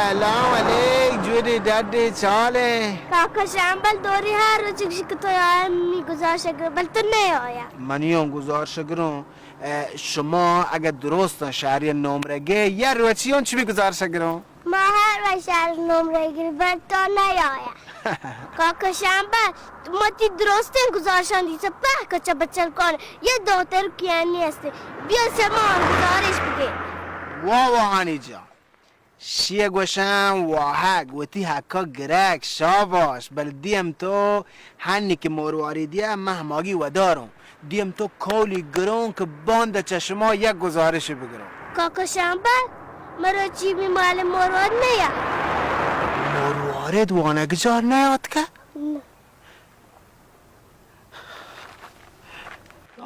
سلام علیک، جوڑے ڈڈے چالے؟ کاکا شامبل دوری ہر روچ گشی کہ تو آیا منی گزارش گر، بل تو نہ آیا۔ منی ہم گزارش گروں، اے، شما اگہ درستاں شہری نمرہ گے، یا روچی ہم چمی گزارش گروں؟ ما ہر وش شہر نمرہ گر، بل تو نہ آیا۔ کاکا شامبل، ما تی درستیں گزارشاں دیسا پہ کچا بچل کن، یہ دوتر کیانی ہستے، بیا سما گزارش بگے۔ واہ واہ ہانی جان۔ شی گوشن واہگ، وتی حقا گرگ، شاباش، بل دیم تو ہنی کہ مرواری دیا، من ہماگی وداروں۔ دیم تو کولی گروں کہ باندا چہ شما یک گزارشی بگروں۔ کاکا شامبل، مرو چی بی مال مروارد نیا؟ مروارد وانگجار نیاتکہ؟ نہ۔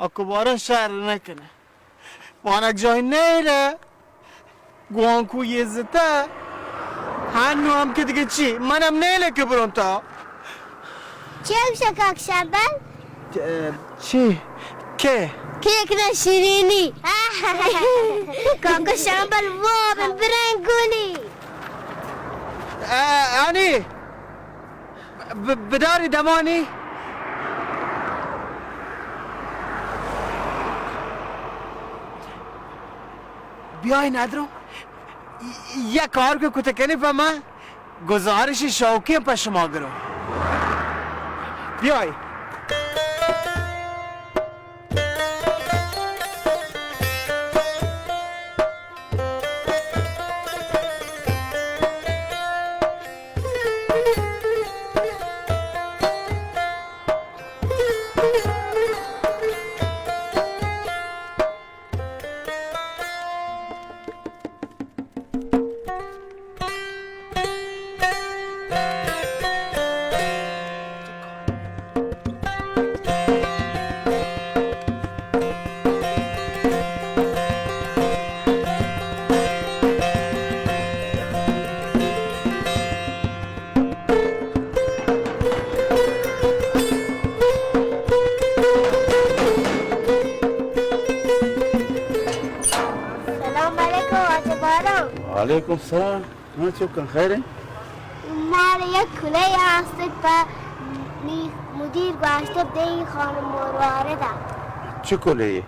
اکبارا شر نکنه. وانگجاهی نیله. گوانکو یزته. هنو هم که دیگه چی؟ منم نیله که برون تا. چی هم شکاک شبن؟ اه، چی؟ که؟ کیک نه شیرینی. کاکا شامبل واب برنگونی. اه، انی. ب-، بداری دمانی. بیای ندرو. ی-، یک کار که کتکنی په من گزارش شوقی په شما گرو. بیای. سلام علیکم واجہ باران. وعلیکم سلام. ہاں، چکن خیر ہے؟ مارا یک کلے آستے پہ نی مدیر گواشتے دے خانم مروارد. چی کلے؟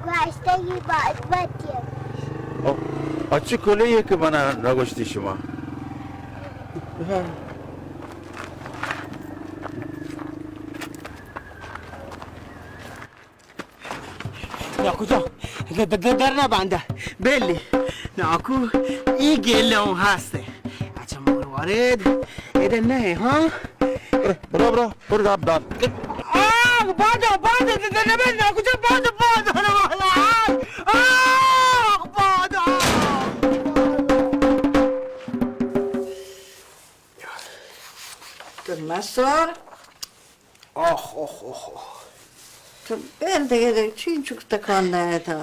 گواشتے یہ بات بات. او، اچھی کلے ہے کہ منا نگوشتی شما. ناکو جان، د-، د-، د-، در نہ باندا. بلی. ناکو، ای گیلہ ہوں ہستے. اچھا، مروارد، ادھر نہیں، ہاں؟ برو، برو، برو، داب دار. آہ، باندا، باندا، د-، د-، نہ بل، ناکو جان، باندا، باندا، نہ والا، آہ، آہ، باندا. تو مسور. آخ، آخ، آخ، آخ. تو بل دیگه، دیگه چی چوک تکان دهه تا؟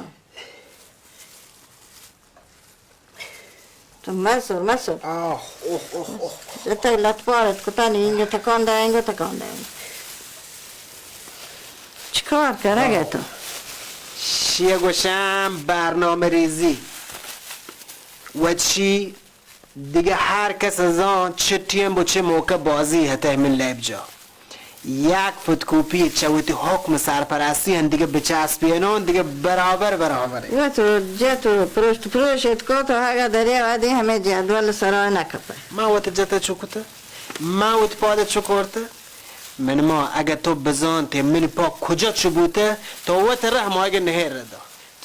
تو مسور، مسور. آخ، آخ، آخ، آخ. جتا لطپارت کتانی، اینگه تکان ده، اینگه تکان ده. چیکار کنگه تو؟ شیه گوشم برنامه ریزی. و چی دگہ ہر کس زان چہ ٹیم و چہ موقع بازی ہتہ من لیب جا. یک فتکوپی چہ وتی حکم سرپرستی ہن دگہ بچسپینان دگہ برابر برابر. و تو جت و پروشت پروش ات کو تو اگا دریا ودی ہمیں جدول سرا نکپہ. ما وت جت چو کتہ؟ ما وت پاد چو کرتہ؟ من ما اگہ تو بزانتے من پا کجا چو بوتہ، تو وت رحم آگہ نہر ردا.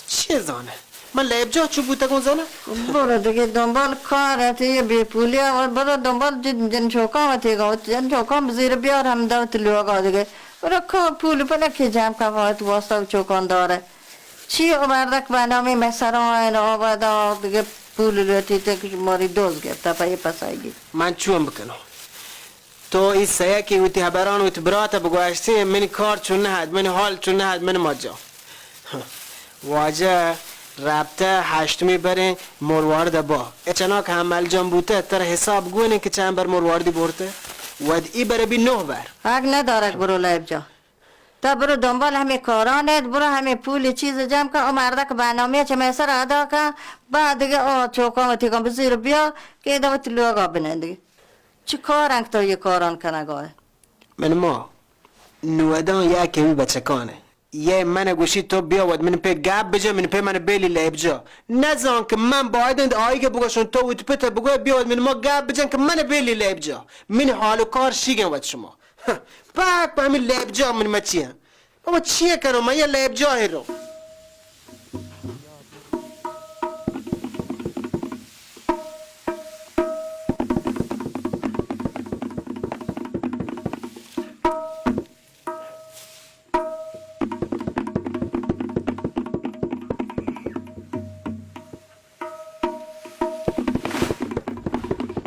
چی زانه؟ من لیب جا چو بوتگوں زانه؟ برو دیگه دنبال کار ات، یہ بے پولی ء برو دنبال جن، جن چوکاں وتی گا، وتی جن چوکاں بزیر بیار ہم دوت لوگا دیگه. برو کو پول پنکی جام کا وت واسطہ چوکاں داره. چی او بردک به نامی مسران آبادا دیگه پول لوٹی تے کہ ماری دوز گرتا پہ یہ پسائیگی. من چون بکنوں؟ تو ای سیاکی وتی ہبران وتی برات بگوشتی، منی کار چون نہد، منی حال چون نہد، من مجا. واجہ رابطہ ہشتمی بریں مروارد با. اے چناک حمل جان بوتہ، تر حساب گونے کہ چند بر مرواردی برتہ؟ ود ای بر بی نہ بر. حق ندارک برو لیب جا. تو برو دنبال ہمے کاران ات، برو ہمے پول چیز جمع کن، او مردک برنامہ چہ مئے سر ادا کن، بعد دگہ او چوکاں وتی کن بزیر بیا کہ ادا وتی لوگا بنندگی۔ چی کار انت تو یہ کاران کنگا ئے؟ من ما نودان یا کمی بچکانے۔ یہ من گوشی تو بیا وت من پہ گپ بجا، من پہ من بیلی لیب جا۔ نزان کہ من باید انت آئی کہ بگوشن تو وتی پتہ بگو بیا وت من ما گپ بجن کہ من بیلی لیب جا۔ من حال و کار شیگن وت شما۔ پاک پہ ہمیں لیب جا من مچی ہیں۔ بابا چیے کنو من یہ لیب جا ہے رو۔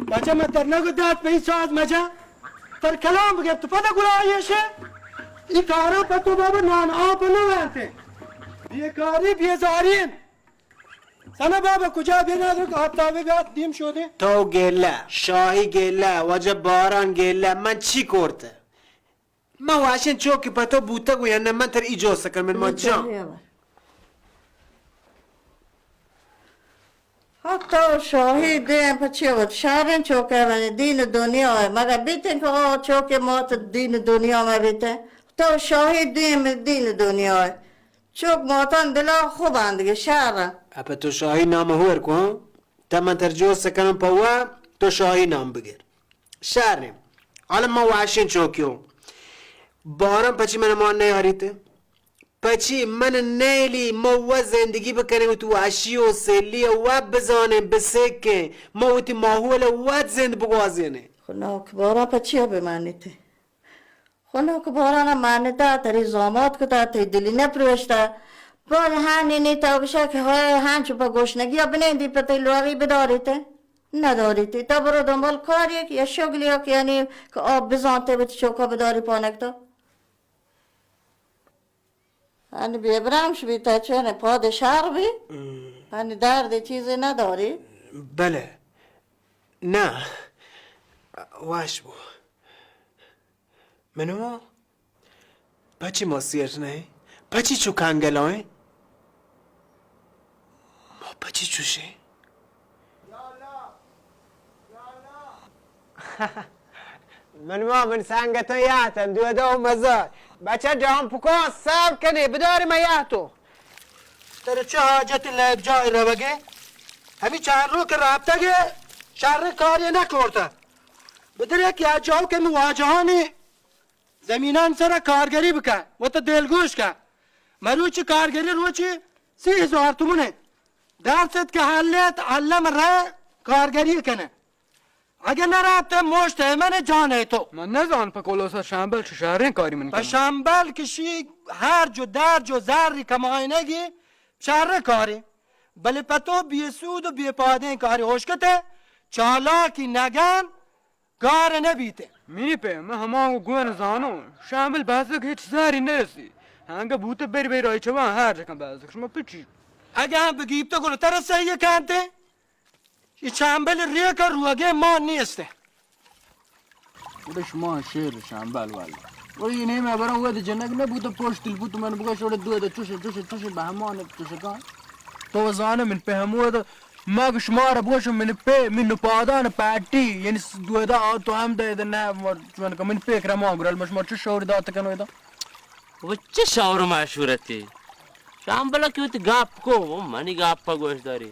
بچہ من تر نگو دات پہ این ساز مجا۔ تر کلام بگیپت پدا گڑا آیشے۔ ای کارا پہ تو بابا نان آپ نہ وانتے۔ بیکاری بیزاری انت۔ سنا بابا کجا بے نادر کہ آفتابے بیات دیم شودے۔ تو گیلہ، شاہی گیلہ، واجہ باران گیلہ، من چی کرتے؟ من واشین چوکی پہ تو بوتگ و یا نہ، من تر ای جو سکن من ما جان۔ ہاں، تو شاہی دیم پہ چی وت شہرین چوکے منی دین دنیا ہے، مگر بیتن کہ او چوکے موت دین دنیا میں بیتن۔ تو شاہی دیم دین دنیا ہے۔ چوک موتان دلا خوب آندگی شہر۔ اپہ تو شاہی نام ہور کو، ہاں؟ تا من تر جو سکنم پہ وا، تو شاہی نام بگر۔ شریں۔ حالا ما واشیں چوکیو۔ باران پچی من ما نیاریت؟ پچی من نیلی، ما و زندگی بکنیں و تو واشی و سیلی و بزانیں، بسکیں۔ ما وتی ماحول و زند بگوازینیں۔ خو ناک باران پچی بمانیت؟ خو ناک باران من دا تری زامات کتا، تئی دلی نپروشتا۔ باز ہانی نی تا گشا کہ ہائے ہنچ پہ گوشنگی بنندی پہ تئی لوغی بداریت۔ نداریتی، تا برو دنبال کاری کہ یا شغلی کہ یعنی کہ آ بزانتے وتی چوکا بداری پانک تو۔ ہنی بے برمش بی تا چون پاد شر بی۔ ہنی درد چیزی نداری۔ بلے۔ نہ۔ واش بو۔ منو پچی ما سیر نہ ایں؟ پچی چو کنگل ایں؟ ما پچی چوش ایں؟ من ما من سنگتاں یاتن دو دو مزار۔ بچہ جان پکا صبر کنے، بداری ما یاتو۔ ترا چہ حاجت لیب جاہ روگے؟ ہمی چار رو کہ رابطہ گے شر کاری نہ کرتا۔ بدرے کہ آ جاؤ کہ من واجہانی زمینان سرا کارگری بکن، وت دلگوش کن۔ مروچی کارگری روچی سی ہزار تومن انت۔ درست کہ حلیت، علم رہ کارگری کنہ۔ اگہ نہ رابطہ مشت ہے من جان ہے تو۔ من نزان پہ کلوسا شمبل چہ شریں کاری من پہ کنم۔ شمبل کشی ہر جو در جو زری کمائنگی شر کاری۔ بلے پہ تو بے سود و بے پادیں کاری ہوشکتے چالاکی نگن۔ گار نہ بیت۔ منی پیم، من ہما گون زانوں، شامل بازگ ہچ زاری نرسی۔ ہنگا بوت بر بر آئی چوان ہر جکن بازگ شما پچی۔ اگہ ہم بگیپتہ گڑا ترا سہی کانتے؟ یہ شامبل ریکا روگے ما نیستے۔ گڑا شما شیر شامبل والا۔ گڑا یہ نیمہ برا ود جنگ نہ بوت پوش تل بوت من بگا شوڑ دو دا چوش چوش چوش بہمان چوش کان۔ تو زانہ من پہ ہمود، ما گو شمارا بگوشم من پہ، من نپادان پاٹی، یعنی س-، دویدا آ تو ہم دے دے نہ، مر-، چون کہ من پہ کرا ما گرل مش مر چو شور دات کنو ادا۔ و چہ شور مشورتی؟ شامبلا کہ وتی گپ کو، و منی گپ گوش داری۔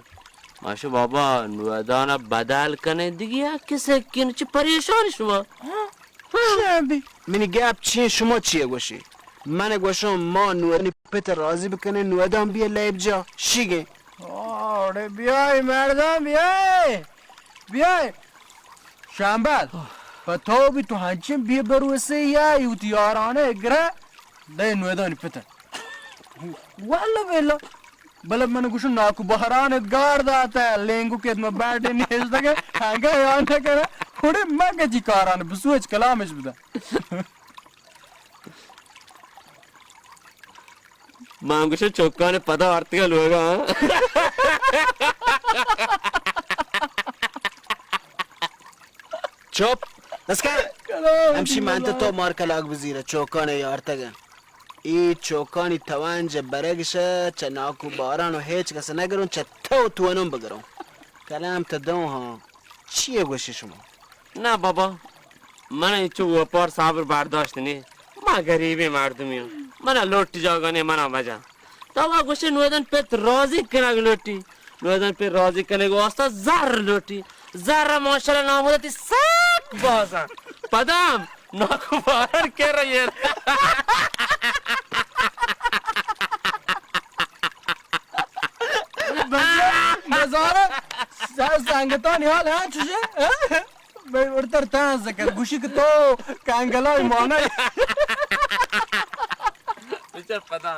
ماشا بابا، نودانا بدل کنے دگہ یک کسے کن چہ پریشان شما۔ ہاں؟ شابی۔ منی گپ چی، شما چی گوشی؟ من گوشم ما نودانی پت راضی بکنیں، نودان بیئے لیب جا شیگیں۔ اوڑے بیائے مردان بیائے، بیائے۔ شامبل، پہ تو بی تو ہنچیں بے بھروسے یا، وتی یارانے گرہ دے نودانی پت۔ واللہ باللہ۔ بلے من گوشم ناکو بہران ات گار داتہ، لینگو کہ ما بیٹے نیشتگے، ہنگا یاد نہ کرا۔ کھڑے مگہ جی کاران بسوچ کلامش بدا۔ من گوشم چکان پدا آرتگا لوگا، ہاں۔ چپ، بس کن۔ ہمشی من تو مار کلاگ بزیرہ، چوکانے یارتگن۔ اے چوکانی توانج برگش چہ ناکو باران و ہیچ کس نگرون، چہ تو توانون بگرون. کلام تہ دو ہاں. چیے گوشی شما؟ نہ بابا، من انچو وپار صبر برداشت نی. ما غریبیں مردمی ہوں. منا لوٹی جاگہ نی، منا مجا. تو وا گوشے نودن پت راضی کنگ لوٹی. نودن پت راضی کنگ واسطہ زر لوٹی. زر ماشاءاللہ نام ہوتی سک بازا. پدام ناکو باران کر رہی ہے. بزار، بزار، س-، سنگتانی حال ہاں چوشے؟ ہاں؟ بھئی، ورتر تان زکر، گوشی کہ تو کانگلائی مانا. بچار پدا،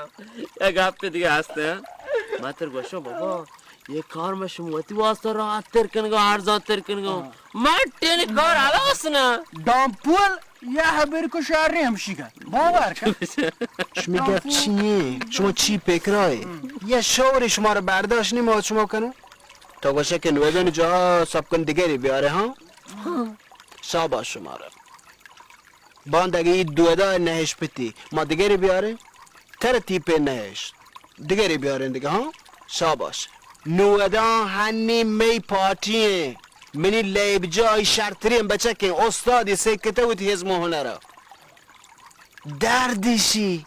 یک گپے دیگہ ہست ہے. ما تر گوشوں بابا، یہ کار ما شما وتی واسطہ راحت تر کنگا، ارزان تر کنگا. ہاں. ما ٹیلی کار حلاس نا. ڈامپول یا حبر کو شہر نہیں ہمشی کا. باور کن. شمی گپ چیے؟ شما چی پکرائے؟ یا شور شما را برداشت نہیں ما شما کنو؟ تو گوشے کہ نویدن جا سب کن دیگری بیارے، ہاں؟ شاباش شما را. باند اگه ای دودا نهش پتی، ما دگری بیاریں؟ تر تیپے نهش. دگری بیاریں دگه، ہاں؟ شاباش. نودان ہنی می پارٹی ہیں. منی لیب جای شرترین بچکیں. استادی سکته وتی حزم و هنرا. دردشی.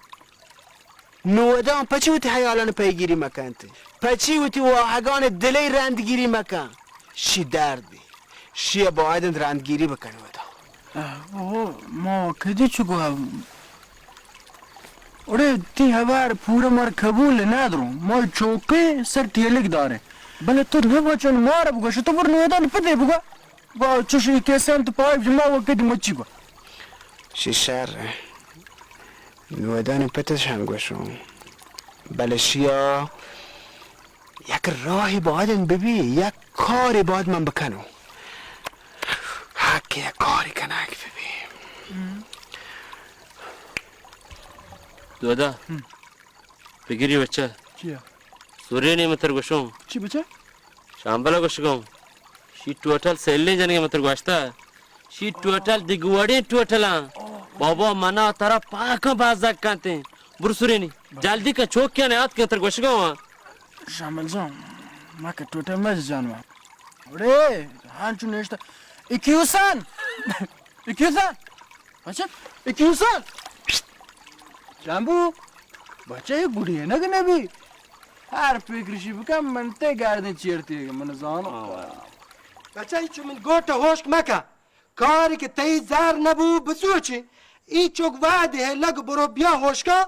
نودان پچی وتی حیالان پیگیری مکنت؟ پچی وتی واهگان دلی رندگیری مکن؟ شی دردی. شی باید انت رندگیری بکن ودا. آه، او، ما کدی چو گو؟ اڑے تی حبر پورا مر قبول نداروں. ما چوکے سر ٹیلک دارے. بلے تو نہ بچن مار بگوش، تو بر نودان پتے بگو. با چوشی کیسے انت پای جما وقت مچی با. شی شر. نودان پتش ہم گوشوں. بلے شیا یک راہی باید انت ببی، یک کاری باید من بکنوں. حق یک کاری کنگ ببی. دودا، ہم. بگری بچہ. چیا؟ سورینی من تر گوشوں. چی بچہ؟ شامبلا گوشگوں. شی ٹوٹل سیلیں جنگے من تر گوشتا. شی ٹوٹل دگوڑیں ٹوٹلاں. بابا منا ترا پاکاں بازگ کنتیں. برو سورینی. جلدی کن چوکیاں یاد کن تر گوشگوں. شامل جان، ما کہ ٹوٹل مج جانوا. اڑے، ہانچو نشتا. اکیوسان! اکیوسان! بچہ، اکیوسان! جامبو، بچہ، یہ گڑی ہے نا کہ نبی؟ ہر فکرشی بکن، من تے گردن چیرتی ہے، من زانو. بچہ، یہ چو من گوٹ ہوشک مکا. کاری کہ تئی زر نبو، بسوچی. ای چوک وعدے ہے، لگ برو بیا ہوشکا.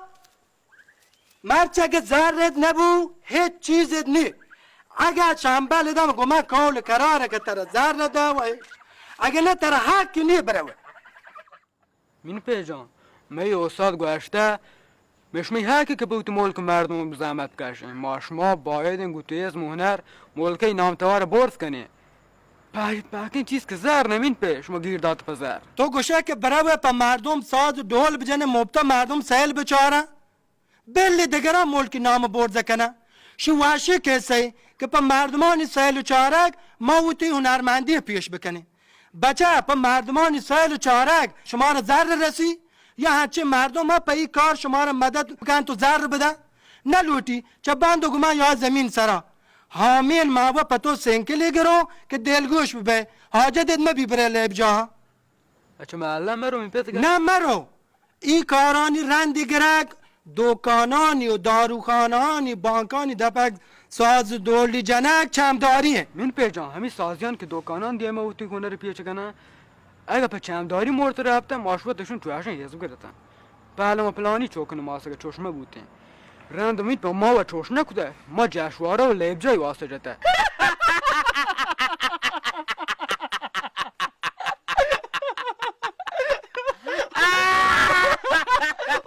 مرچ اگہ زر ات نبو، ہچ چیز ات نی. اگہ چمبل ادم گو من قول قرار کہ ترا زر ندا و اگہ نہ ترا حق نی برو. من پہ جان، مئی استاد گوشتہ، مشمی حق کہ بوت ملک مردم زحمت کشن. ما شما باید گو تیز مہنر ملکی نام توار برز کنی. پاکی چیز کہ زر نمین پہ شما گیر دات پہ زر. تو گوشے کہ برو پہ مردم ساز ڈول بجنے مبتا مردم سیل بچارا. بلے دگراں ملکی نام برز کناں. شی واشی کسے کہ پہ مردمانی سیل و چارگ ما وتی ہنرمندی پیش بکنیں. بچہ، پہ مردمانی سیل و چارگ شمارا زر رسی؟ یا ہنچیں مردم پہ ای کار شمارا مدد بکن تو زر بدا؟ نہ لوٹی، چہ بند و گمان یا زمین سرا. ہامین ما و پہ تو سینکلی گرو کہ دلگوش ببے، حاجت ات مبی برے لیب جاہا. اچھا، ما اللہ مرو می پت گا. نہ مرو. ای کارانی رندی گرگ، دکانانی و داروخانہانی، بانکانی دپگ ساز و ڈولی جنگ چمداری انت. من پہ جان، ہمی سازیان کہ دکانان دیما وتی ہنر پیچ کنن، اگہ پہ چمداری مرت رفتن، ما شوت اشون چوشن حزب گرتن. پہلو ما پلانی چوکن ماسک چوشمہ بوتیں. رند امید پہ ما و چوش نکتہ، ما جشوارہ و لیبجائی واسطہ جتہ.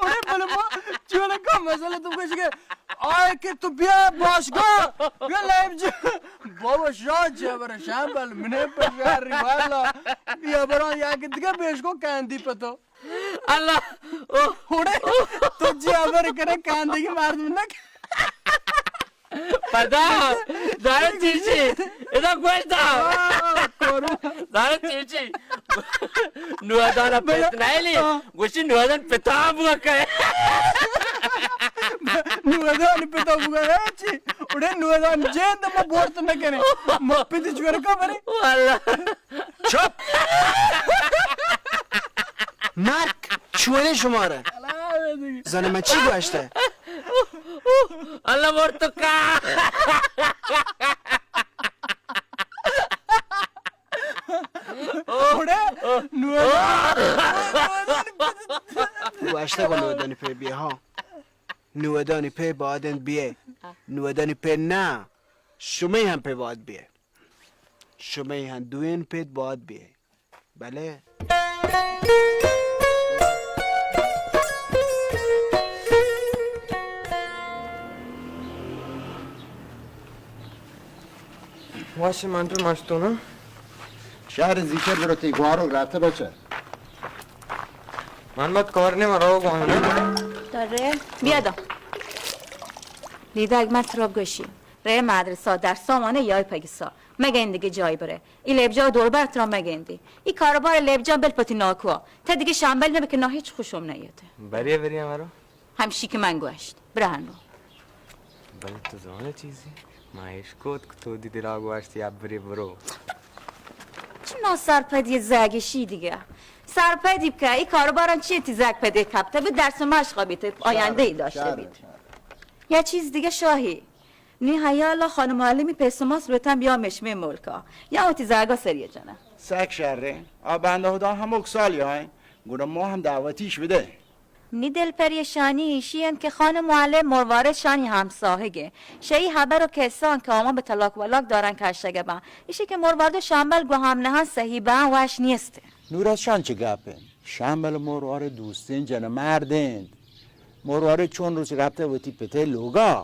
اڑے بلے ما چونکا مسئلہ تو کچھ کہ آئے کہ تو بیا باشگاہ، بیا لیب جا. بابا شاہ جبر شامبل منے پر شہر ری والا. بیا بران یا کہ دیگه بیش کو کندی پتو. اللہ. اوہ. اڑے تو جبر کرے کندی کی مردم نہ. پدا، زانت چیچی، ادا گوش دا. آہ، کورو. زانت چیچی. نودانا پت نائلی، آہ. گوشی نودان پتا بوا کئے. نودانی پتا بگا، اے چی؟ اڑے نودان جند ما بورت نہ کریں۔ ما پتی چور کا بری؟ واللہ۔ چپ! مرک! چونے شمارا؟ زن من چی گوشتہ؟ اللہ مورتکا! اڑے نودان، گوشتہ گو نودانی پہ بیا، ہاں۔ نودانی پہ بادن بیئے۔ نودانی پہ نہ، شمئے ہم پہ باد بیئے۔ شمئے ہم دوئین پہ باد بیئے۔ بلے۔ واشی من تو مستونم۔ شہر زیچر برو تی گوارو رفته بچه۔ من بات کار نیم رو گوانم۔ تره بیا دا۔ دیده اگه من ترا گوشی۔ رے مدرسہ، درسا وانه یای پگسا۔ مگین دیگه جای بره۔ ای لیبجا دور بر ترا مگین دی۔ ای کاروبار لیبجا بل پتی ناکوا۔ تا دیگه شنبل نبه که نا هیچ خوشم نیته۔ بریه، بریه مرو۔ ہمشی کہ من گوشت، برہنو۔ بلے تو زانئے چیزے؟ ما اشکت کہ تو دی دلا گوشت یا برے برو۔ چنا سرپدی زگشی دیگه۔ سرپدی بکه، ای کاروباران چی تی زگ پدی کپته، به درس و مشقا بیته، آینده ای داشته بیته۔ یا چیز دیگه شاهی۔ نی حیالا خانم معلمی پیسماس روتن بیا مشمه ملکا۔ یا وتی زگا سریه جنه۔ سک شره۔ آ بنده خدا هم اکسال یا، گونه ما هم دعوتیش بده۔ نی دل پریشانی ایشی انت کہ خانم معلم مروارد شانی ہمساہگے۔ شئی ہبر و کسان کہ آمان بہ طلاق ولاک دارن کشگہ بان۔ ایشی کہ مروارد و شامبل گوہام نہان صحیح بان وش نیست۔ نورا شان چہ گپ انت؟ شامبل مروارد دوستین جن مرد انت۔ مروارد چون روچ رپتہ وتی پتئے لوگا۔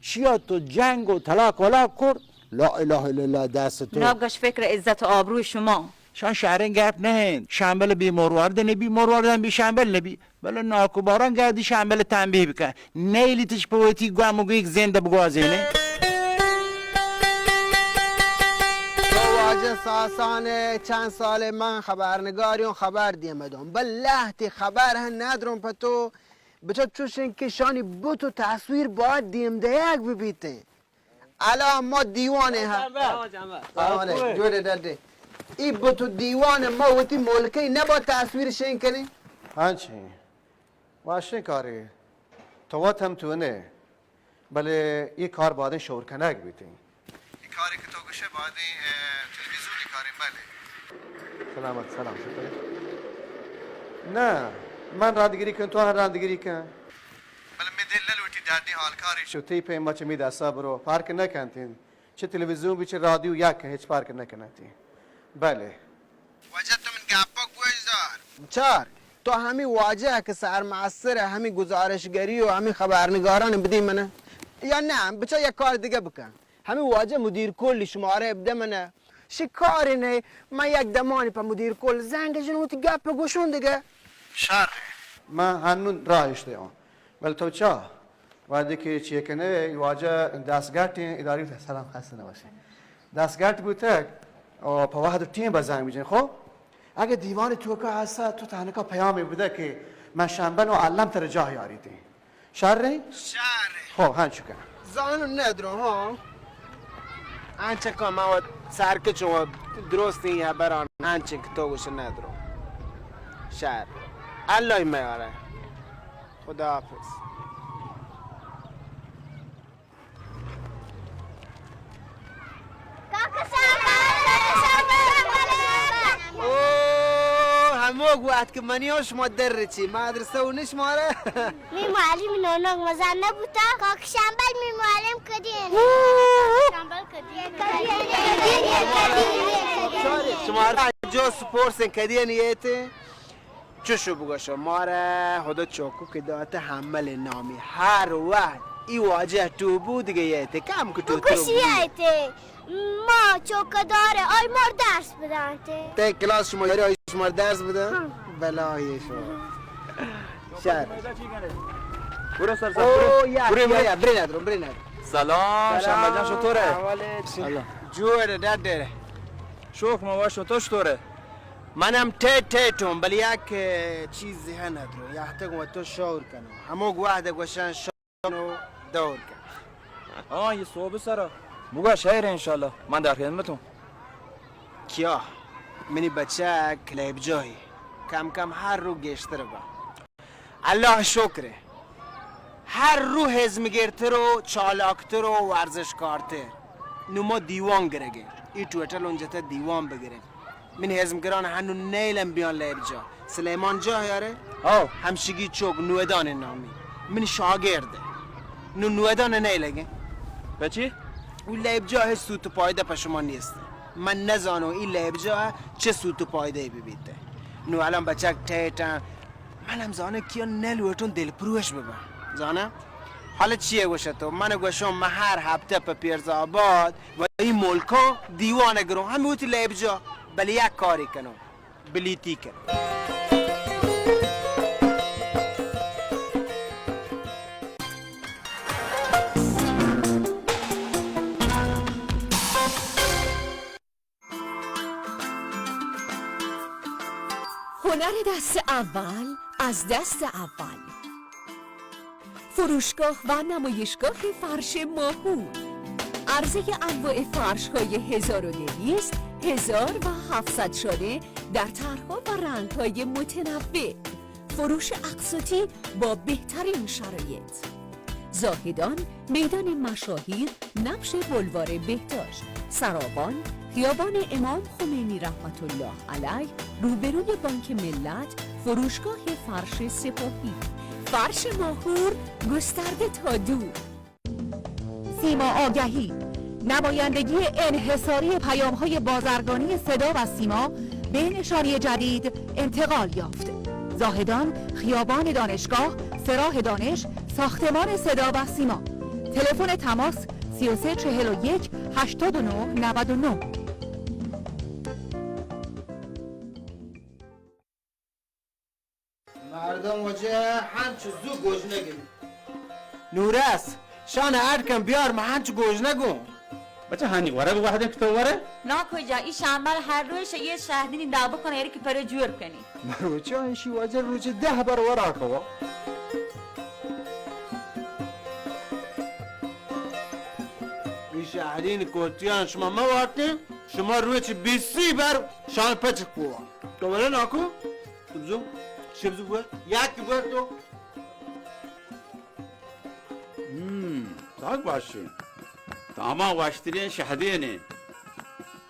چیا تو جنگ و طلاق ولاک کرد؟ لا اله الا الله دست تو۔ ناب گش فکر عزت و آبروی شما۔ شان شریں گپ نہ انت۔ شامبل بی مروارد نبی، مروارد ہم بی شامبل نبی۔ بلے ناکوباران گردی شامبل تنبیہ بکن۔ نیلیتش پہ وتی گم و گیگ زند بگوازینے۔ تو واجہ ساسان چند سال من خبرنگاری اوں خبر دیمہ دوں۔ بل لہتی خبر ہم ندروں پہ تو۔ بچا چوشیں کہ شانی بت و تصویر باید دیم دیگ ببیتیں۔ الان ما دیوانے ہاں۔ سلام علیکم۔ جوڑے ڈڈے۔ ای بت و دیوان ما وتی ملکے نبا تصویر شین کنیں۔ ہنچیں۔ واشیں کارے۔ تو وت ہم تو نے۔ بلے ای کار بادیں شور کنگ بیتیں۔ ای کارے کہ تو گشے بادیں، اے، تلویزیونی کاریں بلے۔ سلامت، سلام، شکر۔ نہ، من راندگیری کن، تو ہم راندگیری کن۔ بلے می دل نہ لوٹی ڈاڈی حال کاری شو، تئی پیما چہ می دستا برو، پارک نہ کنتیں۔ چہ تلویزیون بی چہ رادیو یک ہچ پارک نہ کنتیں۔ بلے۔ واجہ تو من گپا گوش دار۔ چار، تو ہمی واجہ کہ سرمستر ہمی گزارشگری و ہمی خبرنگاران بدی من۔ یا نہ، بچا یک کار دیگہ بکن۔ ہمے واجہ مدیر کل شمارہ بدہ منہ۔ شکاری نہ، من یک دمانی پہ مدیر کل زنگ جنوں وتی گپ گوشوں دگہ۔ شر۔ من ہنون راہ اشتے ہوں۔ بل تو چا؟ وہدے کہ چیکنہ واجہ دست گٹیں اداری سلام خستے نباشے۔ دست گٹ بوتگ و پہ وہد ٹیم بزنگ بجن۔ خب؟ اگہ دیوان توکا ہسا تو تنکا پیامے بدہ کہ من شمبل و الم تر جاہ یاریتیں۔ شریں؟ شریں۔ خب، ہنچو کن۔ زانو ندرو، ہاں۔ انچکا ما وت سرکچوں و درستیں ہبران انچیں کہ تو گوش ندرو۔ شر۔ اللہ میارہ۔ خدا حافظ۔ او، ہمو گوات کہ منی و شما در رچی، مدرسہ و نش مارا۔ می معلم نونک مزن نبوتا، کاک شمبل می معلم کدی انت؟ شمبل کدی انت؟ شمارا جو سپورس کدی انت؟ چوشو بگوشو، مارا ہدا چوکو کہ داتہ حمل نامی۔ ہر وقت ای واجہ ٹو بو دگہ یایتے، کم کہ ٹو تو ترو کشی بو۔ یایتے، ما چوکہ دارے، آئی مار درس بدانتے۔ تے کلاس شما یاری، آئی شما درس بدن؟ ہاں۔ بلا یہ شما۔ شر۔ برو سر سر، او، برو۔ یا، برو، یا، برو۔ یا، برے ندرو، برے ندرو۔ سلام، شمبل جان، چطوره؟ احوالت؟ سلام۔ جوڑ، ڈڈ۔ شوک ما وش، تو چطوره؟ منم ٹیٹ ٹیٹوں، بلے یک چیز ذہن ءَ درو، یہتگ و تو شور کنو۔ ہموگ وہد گوشن شور و دور کن۔ ہاں، یہ صوب سرا۔ بگا شہر انشاءاللہ، من در خدمتوں۔ کیا؟ منی بچک لیب جاہی کم کم ہر رو گیشتر با۔ اللہ شکر، ہر رو ہزم گرتر و چالاکتر و ورزشکارتر۔ نو ما دیوان گرگیں، ای ٹویٹر لنجتہ دیوان بگریں۔ من ہزم گران ہنو نیلم بیان لیب جا۔ سلیمان جاہ یارے؟ ہاو۔ ہمشگی چوک نودان نامی۔ من شاگرد۔ نو نودان نیلگیں۔ پچی؟ او لیب جاہ سوت و پایدہ پہ شما نیست۔ من نزانو ای لیب جاہ چہ سوت و پایدہ ببیت۔ نو الان بچک ٹیٹن، من ہم زاناں کہ آ نہ لوٹاں دلپروش بباں۔ زاناں؟ حالا چی گوشے تو؟ من گوشاں من ہر ہپتہ پہ پیرزآباد و ای ملکاں دیوان گروں، ہمے وتی لیب جا، بلے یک کارے کنوں، بلیتی کنوں۔ هنر دست اول از دست اول. فروشگاه و نمایشگاه فرش ماهور. عرضهٔ انواع فرش‌های هزار و دویست، هزار و هفتصد شانه در طرح‌ها و رنگ‌های متنوع. فروش اقساطی با بهترین شرایط. زاهدان، میدان مشاهیر، نبش بلوار بهداشت، سراوان، خیابان امام خمینی رحمت الله علیه، روبروی بانک ملت، فروشگاه فرش سپاهی. فرش ماهور، گسترده تا دور. سیما آگهی، نمایندگی انحصاری پیام‌های بازرگانی صدا و سیما به نشانی جدید انتقال یافت. زاهدان، خیابان دانشگاه، سه راه دانش، ساختمان صدا و سیما. تلفن تماس: سی و سه چهل و یک هشتاد و نه نود و نه. مردم واجه هنچو زو گوژنگ انت. نورس، شان اڈ کن بیار، من هنچو گوژنگوں. بچه هانی ورگ وهدن که تو وره؟ ناکو جان، ای شامل هر روز یه شهدینی دا بکنه، یعنی که پره جور کنی. مروچی ایشی واجه روچی ده بر ورا کوا. ای شهدین کوتیان شما موارتین، شما روچی بیسی بر شان پچک بوا. تو ولا ناکو؟ تو بزو، چه بزو بوا؟ یک بوا تو؟ هم، تاک باشین. تاما واشترین شهدینه.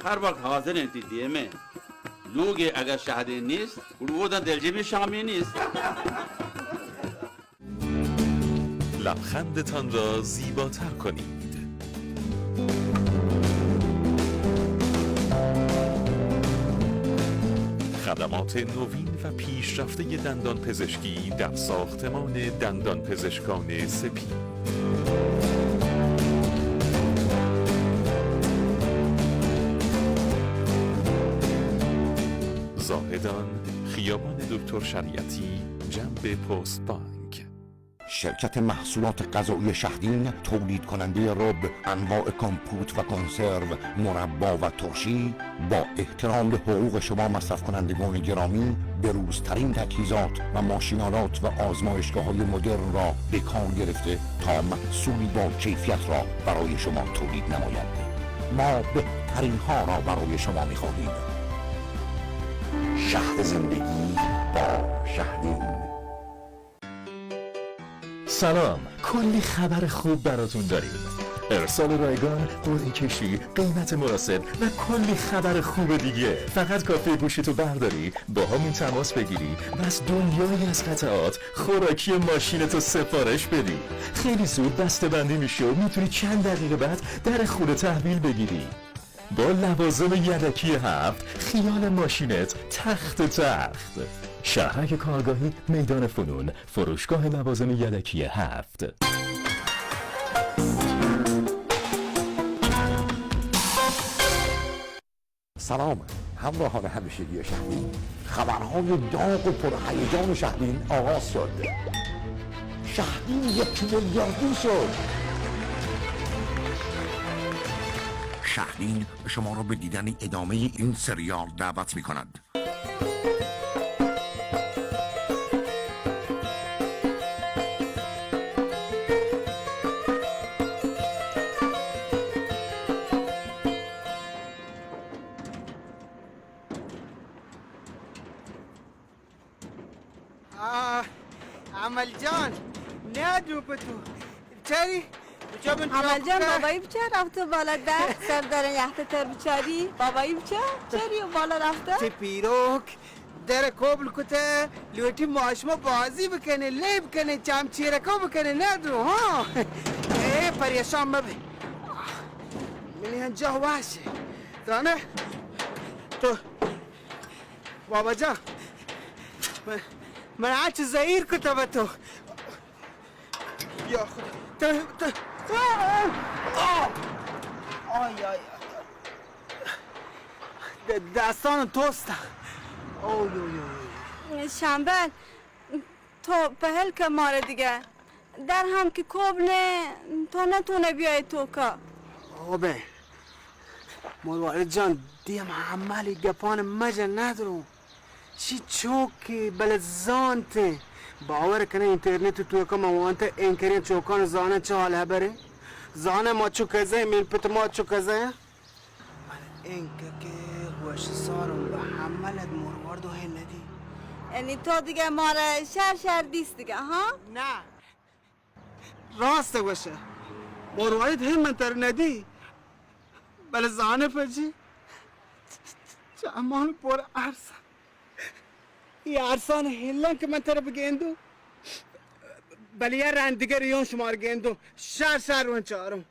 هر وقت حاضرین تی دیمه. لوگه اگر شهدین نیست، گڑو اودن دلجمی شامی نیست. لبخندتان را زیباتر کنید. خدمات نوین و پیشرفتهٔ دندان پزشکی در ساختمان دندان پزشکان سپید. زاهدان، خیابان دکتر شریعتی، جنب پست بانک. شرکت محصولات غذایی شهدین، تولید کنندهٔ رب، انواع کمپوت و کنسرو، مربا و ترشی، با احترام به حقوق شما مصرف کنندگان گرامی، بروزترین تجهیزات و ماشین‌آلات و آزمایشگاه‌های مدرن را به کار گرفته تا محصولی با کیفیت را برای شما تولید نماید. ما بهترین ها را برای شما می‌خواهیم. شهد زندگی با شهدین. سلام، کلی خبر خوب براتون داریم. ارسال رایگان، قرعه کشی، قیمت مناسب و کلی خبر خوب دیگه. فقط کافیه گوشیتو برداری، با همون تماس بگیری و از دنیایی از قطعات خوراکی ماشینتو سفارش بدی. خیلی زود بسته بندی می‌شه و می‌تونی چند دقیقه بعد در خونه تحویل بگیری. با لوازم یدکی هفت، خیال ماشینت تخت تخت. شهرک کارگاهی، میدان فنون، فروشگاه لوازم یدکی هفت. سلام همراهان همیشگی شهدین. خبرهای داغ و پرهیجان شهدین آغاز شد. شهدین یک میلیاردی شد. شهدین شما را به دیدن ادامهٔ این سریال دعوت می‌کند. آ، امل جان، نیا جو پتو۔ چری؟ بچا بن امل جان، چاکو بابایی بچا رفته بالا در، سر در یخت تر بچاری۔ بابایی بچا، چری و بالا رفته؟ چه پیروک، در کبل کته، لوٹی ما شما بازی بکنه، لیب کنه، چم چیرکا بکنه، نه درو، ها؟ اے پریشان مبه۔ منی انجا واشه۔ زانه؟ تو بابا جان، من، من هرچی زهیر کتم به تو۔ یا خدا. تو، تو، آه! آه! آی، آی، آی. د-، دستان توست. اوی، اوی، اوی، اوی. شمبل، تو پهل که ماره دیگه. در هم که کوب نه، تو نتونه بیای تو که. آبه. مروارید جان، دیم حمل گپان مجه ندرو. چی چوکی بلے زانت. باور کنه اینترنت تو که ما وانت اینکرین چوکان زانه چه حال خبره. زانه ما چو کزه، من پت ما چو کزه. من اینکه که هوش سارم به حملت مروارد و هی ندی. یعنی تو دیگه ماره شر شر دیست دیگه، ها؟ نه. راست گوشه. مروارید هم من تر ندی. بلے زانه پجی. چه امان پر ارسان. ای ارسان هلن که من تر بگندو. بلے یا رند دیگر یون شمار گندو. شر شر ون چارم.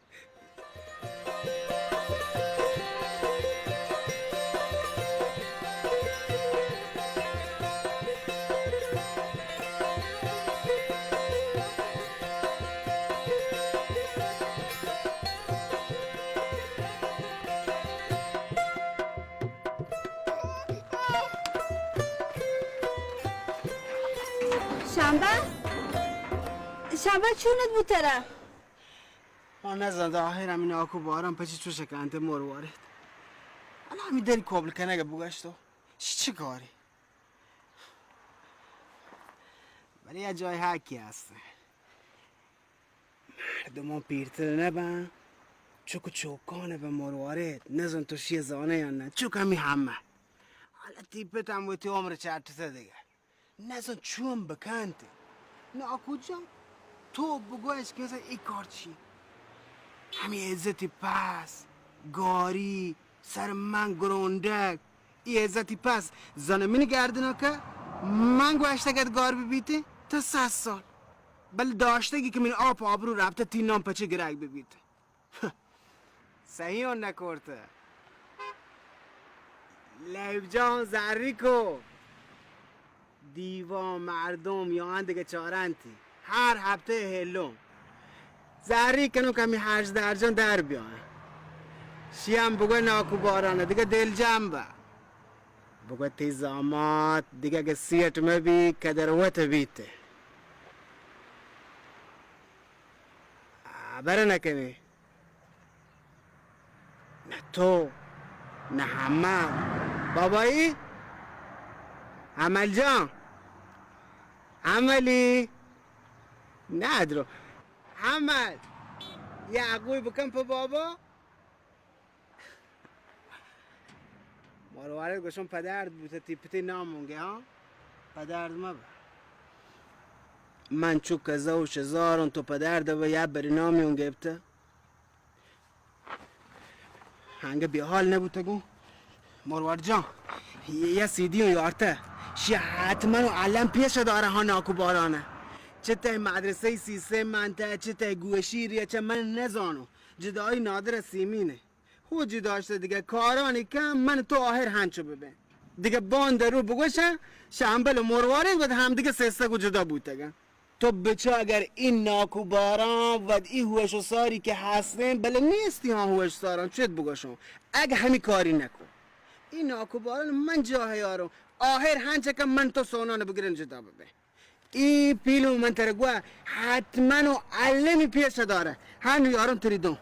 شنبه؟ شنبه چونت بوتره؟ ما نزانت آخر همین آکو باران پچی چوش کنت مروارید. حالا همین دری کابل کنگ بگشتو. چی چه کاری؟ ولی یه جای حقی هست. مردمان پیرتر نبن، چک و چوکان به مروارید. نزان تو شی زانه یا نه. چک همی همه. حالا تیپت هم وتی عمر چرتته دیگه. نزان چون بکنت. ناکو جان، تو بگوش که مثلاً ای کار چی؟ همی عزتی پس، گاری، سر من گرونڈک، ای عزتی پس، زن منی گردنا که من گوشتگت گار ببیتی، تا صد سال. بل داشتگی که من آپ آبرو رفته تی نام پچه گرگ ببیت. سهی اون نکرته. لیب جان زری کو. دیوان مردم یا اندگه چارنتی. هر هفته هلوم. زری کنو کمی هرج درجان در بیان. شیام بگو ناکو بارانه. دیگه دل جمع به. بگو تی زامات. دیگه اگه سیٹ مبی، کدر وت بیته. خبر نکنی. نه تو، نه حمل. بابایی؟ حمل جان. حملی؟ نه درو. حمل. یه اگوی بکن په بابا. مروارید گوشم پدرد بوته، تی پتی نام اونگه، ها؟ پدرد مبه. من چو کزه و شزارم تو پدرد به یا بری نامی اون گپته. هنگه بیحال نبوتگو. مروارد جان، یه، یه سیدی و یارته. شی حتما و علم پیش داره ها ناکو بارانه. چه ته مدرسه سیسه منته، چه ته گوشی ریه، چه من نزانو. جدایی نادر سیمینه. هو جی داشته دیگه کارانی کم من تو آهر هنچو ببین. دیگه باند رو بگوشن شنبل و مروارید ود هم دیگه سیستگ و جدا بوتگن. تو بچا اگر این ناکو باران ود ای هوش و ساری که هستن، بله نیستی ها هوش ساران، چت بگوشم. اگه همی کاری نکن. این ناکو باران من جا هیارم. آهر هنچه کم من تو سونان بگیرن جدا ببین. ای پیلو من ترا گوا حتما و علمی پیش داره. هنو یارم تری دون.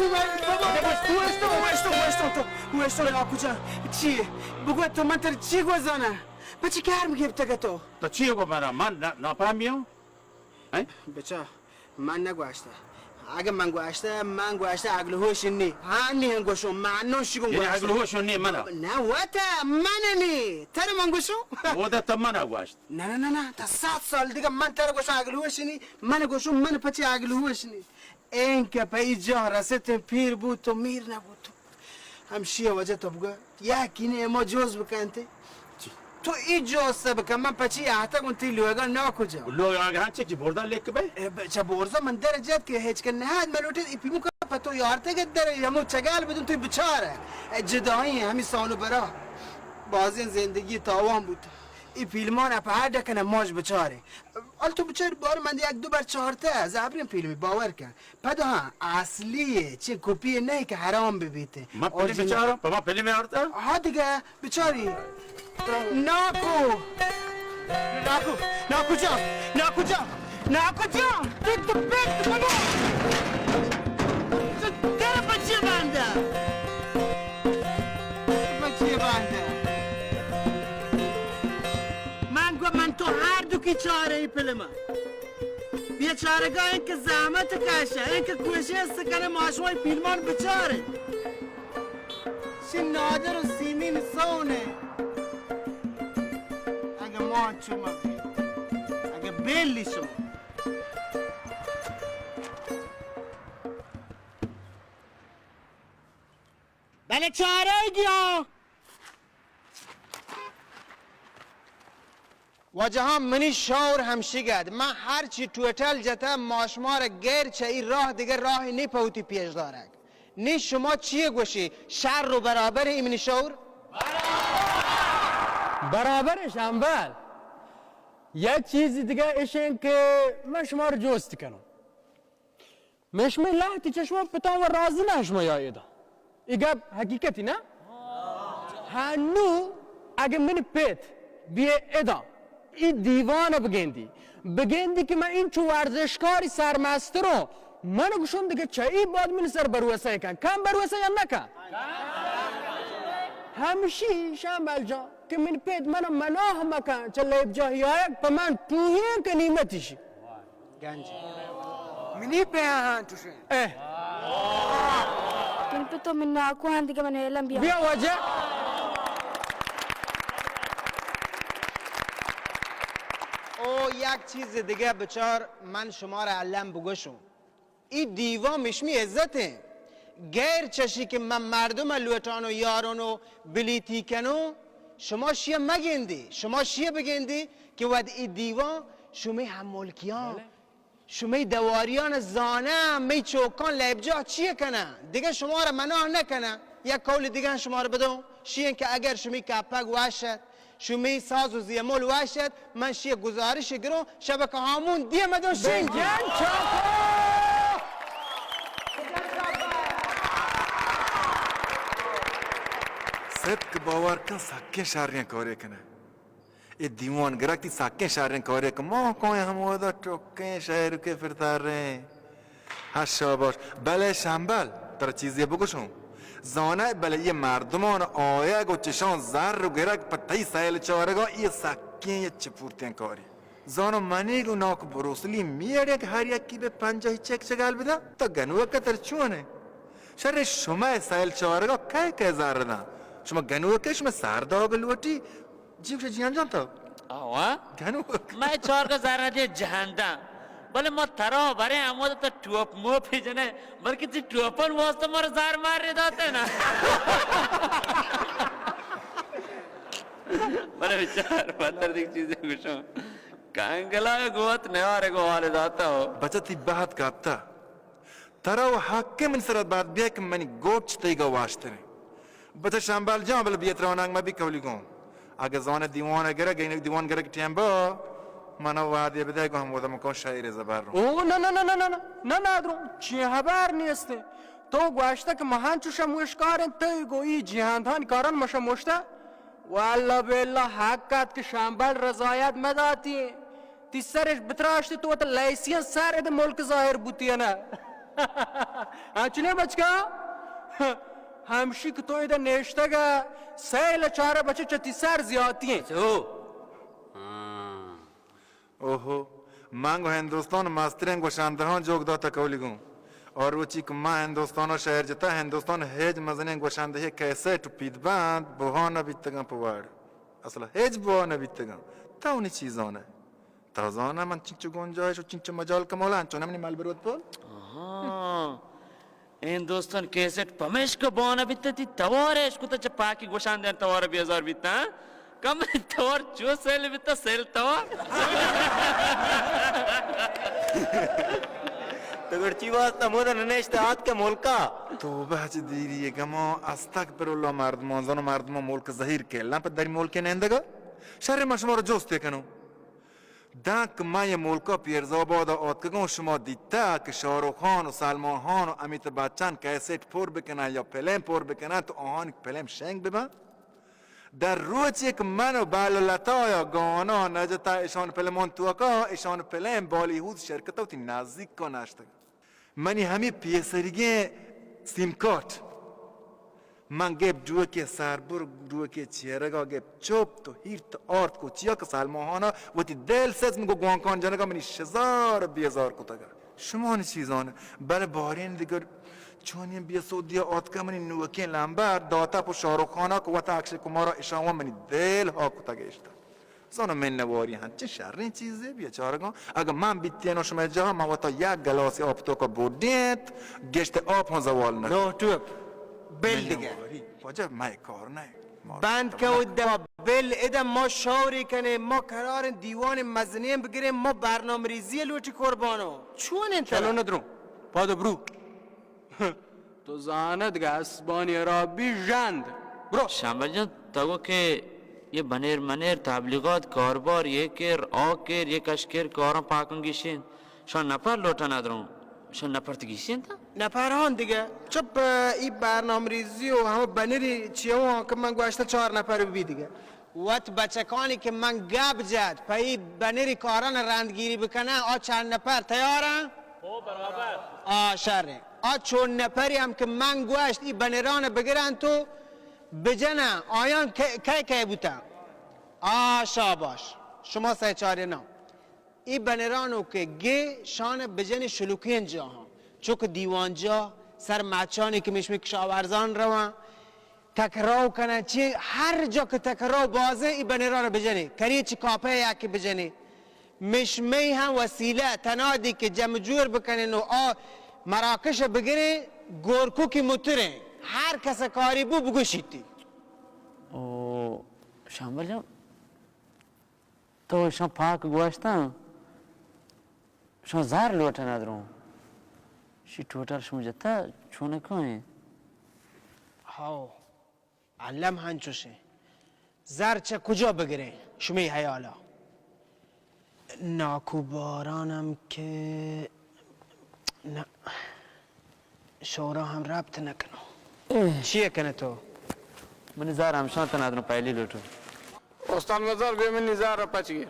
تو اشتو، تو اشتو، تو اشتو، ناکو جان، چی؟ بگو تو من تر چی گوزانا؟ پچی کار گپتگ تو؟ تو چی گو برا؟ من نا-، ناپہمیوں؟ ہیں؟ بچا، من نگوشتہ. اگہ من گوشتہ، من گوشتہ عقل ہوش نی. ہاں، نی ہم گوشو، من نو شگم یعنی گوشتہ. عقل ہوش نی منا؟ نہ، وتا من نی. تر من گوشو. وہ دا تم منا گوشت. نہ، نہ، نہ، نہ، تا سات سال دیگہ من تر گوشو عقل ہوش نی. من گوشو، من پچی عقل ہوش نی. این کہ پہ ای جاہ رسیت، پیر بوت و میر نبوت. ہمشی وجہ تو بگو، یقین ما جوز بکنتے. چی؟ تو ای جوز بکن، من پچی آتا گون تی لوگا ناکجا. لوگ آگا ہاں چی، چی بردن لیک بے؟ اے ب-، چہ برزا من در جت کہ ہچ کہ نہاد من لوٹے ای پیمو کا پتو یارتے کہ در یمو چگال بدون تو بچار. اے جدائی ہمی سانو برا. بازیں زندگی تاوان بوت. ای فیلمان اپ ہر ڈکن ماش بچارے. ال تو بچار بار من یک دو بار چارتے زابرین فیلمی باور کن. پدا ہاں، اصلی چہ کپی نہ کہ حرام ببیت. من فلم بچاراں، پہ ما فلم آرتا؟ ہاں دیگہ، بچاری. ناکو! ناکو! ناکو جان! ناکو جان! ناکو جان! تو تو پت منو! تو تر بچے باندا! بچے باندا! من گو من تو ہر دو کی چارے ای فلم. بیچارگا انکہ زحمت کشہ، انکہ کوشست کنہ، ما شما فیلمان بچارے. چہ نادر و سیمین سونے. اگہ ما چو مبی، اگہ بیلی شما. بلے چارے گیا. واجہاں، منی شور ہمشیگ ات، من ہرچی ٹوٹل جتہ، ما شمارا غیر چہ ای راہ دگہ راہی نی پہ وتی پیش دارگ. نی شما چی گوشی؟ شر و برابر ای منی شور؟ برابر شمبل. یک چیز دگہ اشیں کہ من شمارا جوست کنوں. من شمئے لہتی چہ شما پتاں و راضی نہ شما یا ادا. اے گپ حقیقتی نہ؟ ہنو اگہ منی پت بیئے ادا، ای دیوان بگندی، بگندی کہ من انچو ورزشکاری سرمستروں، من گوشم دگہ چہ ای بعد منی سر بروسہ کن، کم بروسہ یا نہ کن؟ ہمشی شمبل جان کہ منی پت من مناہ مکن چہ لیب جاہی آیگ، پہ من ٹوہیں کنیمتی شی. گنج. منی پہ آہاں چوشیں. اے. من پہ تو من ناکو ہاں دگہ من علم بیا. بیا واجہ. او یک چیز دگہ بچار، من شمارا علم بگوشوں. ای دیوان مشمی عزت ہیں. غیر چشی کہ من مردم لوٹانو یارانو بلیتی کنو، شما شیئے مگندی، شما شیئے بگندی کہ ود ای دیوان شمی ہم ملکیان. بلے. شمی دواریان زانہ، می چوکان لیبجاہ چیئے کنہ؟ دگہ شمارا مناہ نکنہ. یک قول دگہ شمارا بدوں، شیئے کہ اگر شمی کپگ وشت، شمی ساز و زیمل وشت، من شیئے گزارش گروں، شبکہ ہامون دیئے مدوں شنگی. بجن چاکو! صدق باور کن، سکیں شریں کارے کنہ. اے دیوان گرگ تی سکیں شریں کارے کہ ما کوئیں ہمودا ٹکیں شہر کے پھرتا رہے. ہاں شاباش. بلے شمبل، ترا چیزے بگوشوں. زانئے بلے یہ مردمان آیگ و چشان زر و گرگ پہ تئی سیل چارگا یہ سکیں یہ چپورتیں کاری. زانو منی گو ناک بروسلی میڑے کہ ہر یکی بہ پنجاہی چک چگل بدا، تو گنوک تر چونے؟ شر شما سیل چارگا کئے کئے زر داں؟ شما گنوک، شما سر داگ لوٹی. جی گوشے جیان جان تو؟ آوا؟ گنوک. میں چارگا زر دے جہندم. بلے ما ترا برے ہمود تو ٹوپ موپ ہی جنے، بلکہ تی ٹوپن واسطہ مر زر مار رے داتے نا. بلے بچار، پتر دیکھ چیزیں گوشوں. کانگلا گوت نیارے گو حال داتا ہو. بچہ تی بہت کاپتا. ترا و حق من سرت بات بیا کہ منی گوچ تئی گا واشتریں. بچہ شمبل جان، بل بیت رونگ مبی کولی گون. اگہ زان دیوان گرگ، گین دیوان گرگ ٹیم با، منا وعدے بدے گو ہمودا مکان شاعر زبر رو. او نہ، نہ، نہ، نہ، نہ، نہ، نہ، درو، چی حبر نیستے. تو گوشتہ کہ مہان چو شموشکاریں، تئی گو ای جہاندان کاران مشموشتہ. واللہ باللہ حق ات کہ شمبل رضایت مداتی. تی سرش بتراشتی تو وت لیسیاں سر اد ملک ظاہر بوتی نا. انچنے بچکا؟ ہمشی کہ تو ادا نشتگ ء سیل چارہ بچے چہ تی سر زیاتی انت۔ سو۔ ہاں۔ اوہو، من گوں ہندوستان مستریں گوشندہاں جوگ داتہ کولی گوں۔ اور روچی کہ من ہندوستان ء شہر جتہ، ہندوستان ہیچ مزنیں گوشندہی کیسٹ و پیدبند بہا نہ بیتگاں پہ وڑ۔ اصلا ہیچ بہا نہ بیتگاں۔ تو نی چی زانئے؟ تو زانئے من چنچو گنجائش و چنچو مجال کمولان، چونہ منی مل بروت پول؟ آہاں۔ ہندوستان کیسٹ پمیشکا بہا نہ بیتہ تی توار اش کتہ چہ پاکی گوشاندہاں توار بیزار بیتہ، ہاں؟ کم توار چو سیل بیتہ، سیل توار۔ تو گڑ چی واسطہ مودا ننشتہ آتکہ ملکا؟ توبہ چہ دیری گماں، استغفر اللہ مردمان، زانو مردمان ملک زہیر کیلاں پہ دری ملک نندگا۔ شر من شما را جستے کنوں۔ دانکہ من یہ ملکا پیرزآبادا آتکگوں، شما دیتہ کہ شاہ رخ خان و سلمان خان و امیتابھ بچن کیسٹ پر بکنن یا پلم پر بکنن تو آہانی پلم شنگ ببن؟ در روچے کہ من و بل و لتا یا گانا نجتا اشان پلمان توکا، اشان پلم بالیوود شرکتا وتی نزیکا نشتگ۔ منی ہمے پیسریگیں سیم کارٹ۔ من گپ ڈوکے سربر، ڈوکے چیرگا گپ چپ تو ہیرت آرت کو چیا کہ سلمان خانا وتی دل سزم گو گوانکان جنگا منی شزار بیزار کتگا۔ شما نی چیزان، بلے بارین دگر چونیں بے سودیا آتکا منی نوکیں لمبر داتا پہ شاہ رخ خانا کو وتا اکشے کمارا اشاں منی دل ہا کتگ اشتا۔ زانو منواری ہنچیں شریں چیزے، بیچارگاں۔ اگہ من بیتیناں شمئے جاہا، من وتا یک گلاسے آپ توکا بوڈینت، گشت آپ ہم زوال نہ۔ نو ٹوپ، بل دگہ۔ منواری، واجہ مئے کار نہ۔ بند کن و دما بل ادا ما شوری کنیں، ما قراریں دیوان مزنیں بگریں، ما برنامہ ریزی لوٹی قربانو۔ چون انت؟ چلو ندروں، پاد برو۔ تو زانت گہ اسبانی ہرابی ژند۔ برو۔ شمبل جان، تو گو کہ یہ بنیر منیر تبلیغات کاربار یہ کر، آ کر، یہ کش کر، کاراں پاکاں گیشین۔ شان نپر لوٹا ندروں۔ شان نپر تو گیشین تا؟ نپر ہان دیگہ۔ چپ، ای برنامہ ریزی و ہم بنری چیو کہ من گوشتہ چار نپر بی دیگہ۔ وت بچکانی کہ من گپ جت، پہ ای بنری کاران رندگیری بکنن، آ چند نپر تیارن؟ او برابر۔ آ شریں۔ آ چون نپری ہم کہ من گوشت، ای بنران بگرن تو بجنن، آیان کئے، کئے کئے بوتن؟ آ شاباش۔ شما سہ چارے نا۔ ای بنرانو کہ گے شان بجنی شلوکین جاہاں۔ چک دیوان جا، سر مچانی کہ مشمی کشاورزان روان۔ تکراو کنن، چی ہر جا کہ تکراو بازیں، ای بنران بجنی۔ کری چی کاپے یا کہ بجنی۔ مشمی ہم وسیلہ تنادی کہ جمع جور بکنن و آ مراکش بگریں، گورکو کی متریں۔ ہر کس کاری بو بگوشیتی۔ او شامل جان، تو اشاں پاک گوشتاں، اشاں زر لوٹن ندروں۔ شی ٹوٹل شما جتا چونکا ہیں؟ ہاو، الم ہنچوش ہیں۔ زر چہ کجا بگریں شمی حیالا؟ ناکو بارانم کہ نہ، شورا ہم ربط نہ کنو۔ اے۔ چیے کنے تو؟ منی زر ہمشان تنا دنو پہلی لوٹو۔ استاد مزار بیا منی زر را پچ گیر۔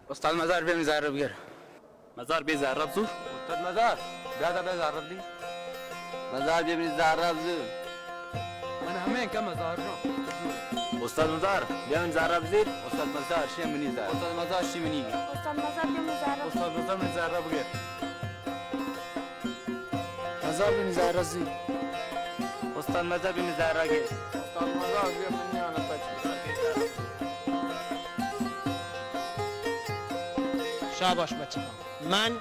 استاد مزار بیا منی زر را بگیر۔ مزار بیا زر را بزور۔ استاد مزار، بیا دا بیا زر را بدی۔ مزار بیا منی زر را بزور۔ من ہمیں کم مزار را۔ استاد مزار، بیا منی زر را بزیر۔ استاد مزار، شی منی زر۔ استاد مزار، شی منی۔ استاد مزار، بیا منی زر را۔ استاد مزار، منی زر را بگیر۔ مزار بیا منی زر را زیر۔ استاد مزار بیا منی زر را گیر۔ استاد مزار بیا منی آنا پچ۔ شاباش بچکان۔ من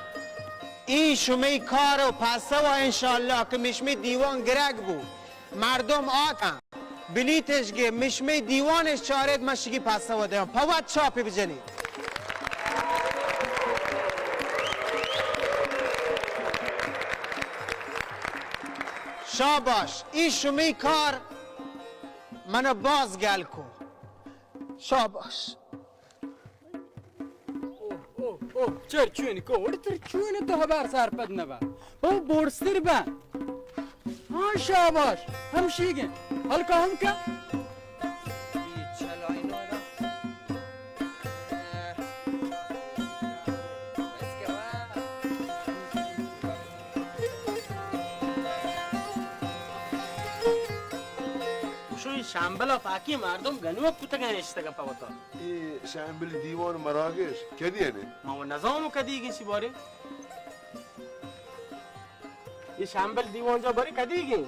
ای شمی کار و پسو انشاءاللہ کہ مشمی دیوان گرگ بو۔ مردم آتن۔ بلیتش گے، مشمی دیوانش چارید، من شگی پسو دیان۔ پہ وت چاپی بجنی۔ شاباش، ای شمی کار من باز گل کو۔ شاباش۔ اوہ، اوہ، اوہ، چر چونی کوڑ تر چونی تو ہبار سرپد نبا۔ او بورستر با۔ ہاں، شاباش۔ ہمشیگیں۔ ہلکا ہم کا۔ شمبل ءَ پاکی مردم گنوک کتگ ءُ نشتگ ءَ پہ وتا۔ اے شمبل دیوان مراگش کدی انے؟ ما و نزانوں کدی گیشی بارے۔ اے شمبل دیوان جا بارے کدی گی؟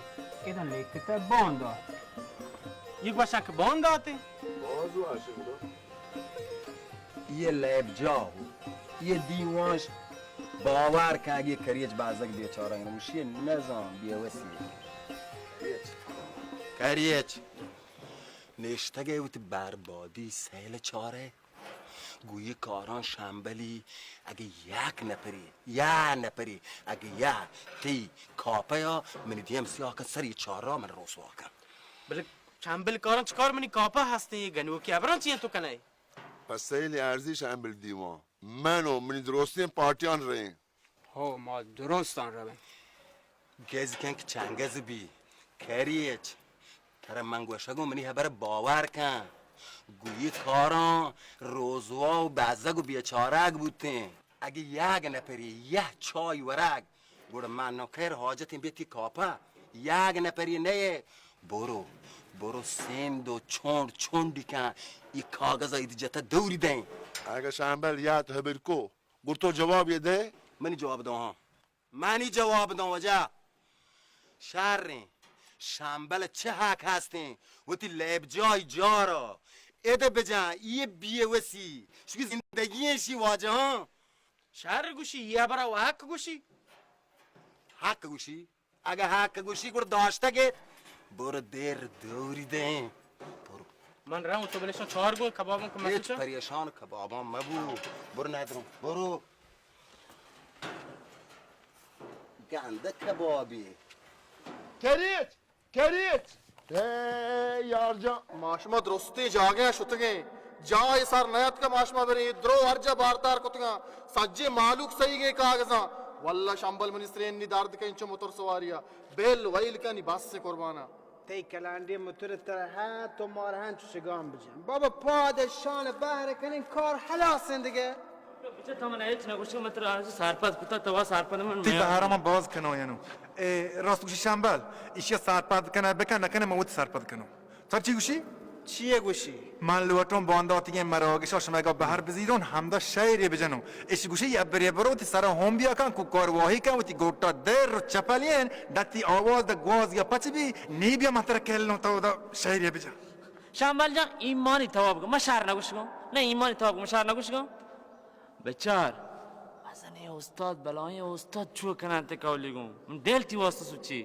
ادا لیکتا باندا۔ یہ گوشاں کہ باندا تے۔ باز واشنگ۔ یہ لیب جا ہو۔ یہ دیوانش باور کن اگے کریچ بازگ بیچارہ نمشی نزان بیوسی۔ کریچ۔ نشتگ ءَ وتی بربادی سیل چارے۔ گوئی کاراں شمبلی اگہ یک نپری، یا نپری، اگہ یا تی کاپہ یا منی دیم سیاہ کن سری چارا من رسوا کن۔ بلے شمبل کاراں چکار منی کاپہ ہستیں، یہ گنوکی ابراں چیئے تو کنے؟ پہ سیل ارزی شمبل دیوان من و منی درستیں پارٹیان رہیں۔ ہو، ما درستاں رویں۔ گز کن کہ چنگز بی، کریچ۔ ترا من گوشگوں منی ہبر باور کن۔ گوئی کاراں روزوا و بزگ و بیچارگ بوتیں۔ اگہ یاگ نپری، یہ چای ورگ، گڑا من نوکر حاجتیں بیتی کاپا۔ یاگ نپری نئے۔ برو، برو سند و چونڈ چونڈی کن۔ ای کاغذ اید جتا دوری دیں۔ اگہ شمبل یا تو ہبر کو، گڑ تو جواب یہ دے۔ منی جواب دو ہاں۔ منی جواب داں واجہ۔ شریں۔ شمبل چہ حق ہستیں وتی لیب جائی جارا اد بجن، یہ بیوسی شکی زندگی ہیں شی واجہاں۔ شر گوشی، یہ برا و حق گوشی۔ حق گوشی؟ اگہ حق گوشی گڑ داشتگ ات۔ برو دیر دوری دیں۔ برو۔ من رہوں تو بلشاں چار گوں کبابوں کو ہچ مسوچا۔ پریشان کباباں مبو۔ برو ندروں۔ برو۔ گندہ کبابی۔ کریچ! کریچ! اے یار جان، ما شما درستیں جاگہ شتگیں۔ جاہ سر نیت کہ ما شما بریں۔ درو ہر جا بارتار کتگاں۔ سجے مالوک سہیگیں کاغذاں۔ واللہ شمبل منی سرین نی درد کن چو موتر سواریا۔ بیل ویل کنی بس قربانا۔ تئی کلانڈی موتر ترا ہاں، تو مار ہاں چو شگام بجن۔ بابا پاد شان بہر کنیں کار ہلاس اندگے۔ بچہ تو من ہچ نہ گوشی، من ترا سرپد کتا، تو وا سرپد من تئی بہارا من باز کنو ینو۔ اے، راست گوشی شمبل، ایشی سرپد کنہ بکن، نکنہ من وت سرپد کنو۔ تو چی گوشی؟ چیے گوشی؟ من لوٹوں بانداتیگیں مراگشا شمئیگا بہر بزیرون، ہمدا شعرے بجنوں۔ ایشی گوشی، یا برے برو وتی سرا ہون بیا کن، کوکار واہی کن، وتی گوٹا در و چپلین، دتی آواز دا گواز یا پچ بی، نی بیا من ترا کلوں تو دا شعرے بجن۔ شمبل جان، ایمانی تواب گو، من شعر نگوشگوں۔ نہ، ایمانی تواب گو، من شعر نگوشگوں۔ بچار، مزنیں استاد، بلائیں استاد چو کننت کولی گوں۔ من دل تی واسطہ سوچی۔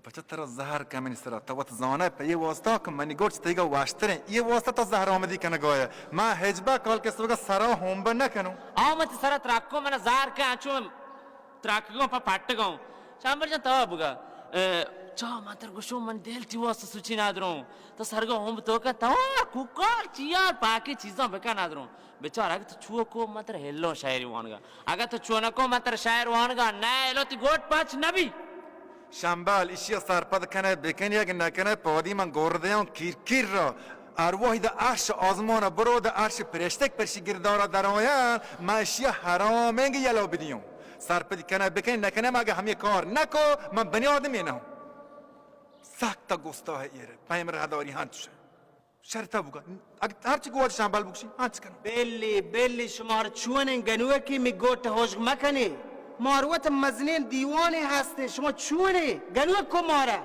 بچہ ترا زہر کمنی سرا، تو وت زانئے پہ یہ واسطہ کہ منی گوٹ چہ تئیگا واشتریں۔ یہ واسطہ تو زہر آمدی کنگا ئے۔ من ہچبر کال کسوگا سرا ہونبہ نکنوں۔ آ من تئی سرا ترکوں، من زہر کن انچو ترکگوں پہ پٹگوں۔ شمبل جان تو بگا۔ اے، چا من تر گوشوں من دل تی واسطہ سوچی ندروں۔ تو سرگا ہونب تو کن تو کوکار چیار پاکی چیزاں بکن ندروں۔ بچار، اگہ تو چو کو، من ترا ہلوں شاعری وانگا۔ اگہ تو چو نہ کو، من ترا شاعر وانگا نہ ہلوں، تی گوٹ پچ نبی۔ شمبل، ایشی سرپد کنئے بکنی، اگہ نکنئے پادی من گور دیوں کیر کیر را۔ ارواحی دا عرش آزمان برو، دا عرش پرشتک پرشی گردارا درآیان، من ایشی حرامیں یلو بدیوں۔ سرپدی کنئے بکنی، نکنئے من اگہ ہمیں کار نکو، من بنی آدمی نہ ہوں۔ سخت گستاہ ایر، پیم رہداری ہنچ۔ شرطہ بوگا، اگہ ہرچی گوات شمبل بگشی، ہنچ کنو۔ بلی، بلی، شمار چونیں گنوکی می گوٹ ہوشگ مکنے۔ مار وت مزنین دیوانے ہستے، شما چونے گنوک کو مارا۔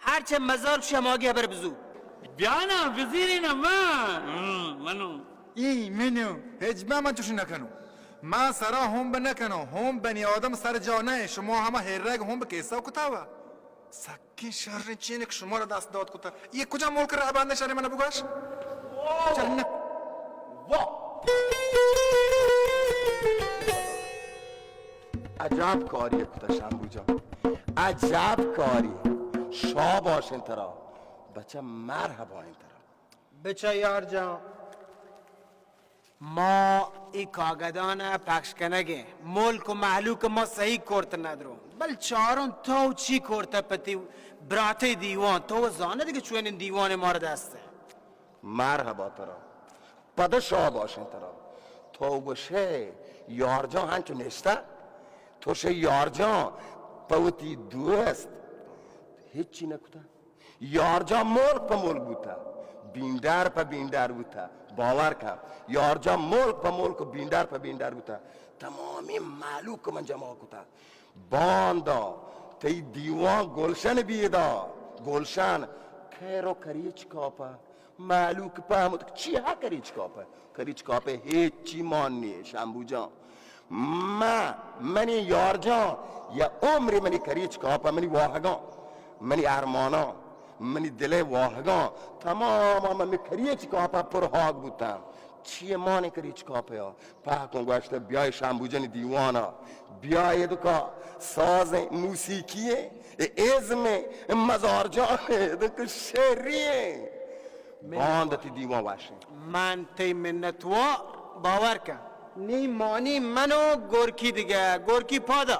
ہرچہ مزار شی ہماگی ہبر بزو۔ بیانا، بزیرینا ما۔ ہم، منو۔ ای منو، ہچبر من چوشی نکنو۔ من سرا ہونب نکنو، ہونب بنی آدم سر جا نہ، شما ہما ہیرگ ہونب کیسا کتاوا۔ سک کہ شریں چینک شمارا دست دات کتا۔ یہ کجا ملک رہبند شر من بگوش؟ چل نہ۔ واہ! عجب کاری کتا شمبو جان۔ عجب کاری۔ شاباش انت ترا۔ بچہ مرحبا انت ترا۔ بچہ یار جان۔ ما اے کاگدان ء پخش کنگ ء ملک و مہلوک ما سہی کرت ندروں، بل چاروں تو چی کرت پہ تی براتے دیوان؟ تو زانہ دگہ چوئنین دیوان مارا دست ء۔ مرحبا ترا، پدا شاباش انت ترا۔ تو گوشے یارجان ہنچو نشتہ، تو شے یارجان پہ وتی دوست ہچی نکتہ۔ یارجان ملک پہ ملک بوتہ، بینڈار پہ بینڈار بوتہ۔ باور کن، یارجان ملک پہ ملک و بینڈار پہ بینڈار بوتہ۔ تمامی مہلوک من جمع کتہ۔ باندا تئی دیوان گلشن بیدا، گلشن خیر و کریچ کاپہ۔ مہلوک پہمت چیا کریچ کاپہ؟ کریچ کاپہ ہیچی مان نیہ شمبو جان۔ من، منی یار جان، یا عمری منی کریچ کاپہ، منی واہگاں، منی ارماناں، منی دلے واہگاں، تمام منی کریچ کاپہ پر ہاگ بوتن۔ چیے مانے کریچ کاپہ یا؟ پہکوں گوشتہ، بیائے شمبو جانی دیوانا، بیائے دکا سازیں، موسیقی ایں، اے ازم ایں، مزار جان ایں، دک شعری ایں۔ باند تی دیوان وشیں۔ من تئی منتوار، باور کن۔ نی مانی من و گورکی دگہ، گورکی پادا۔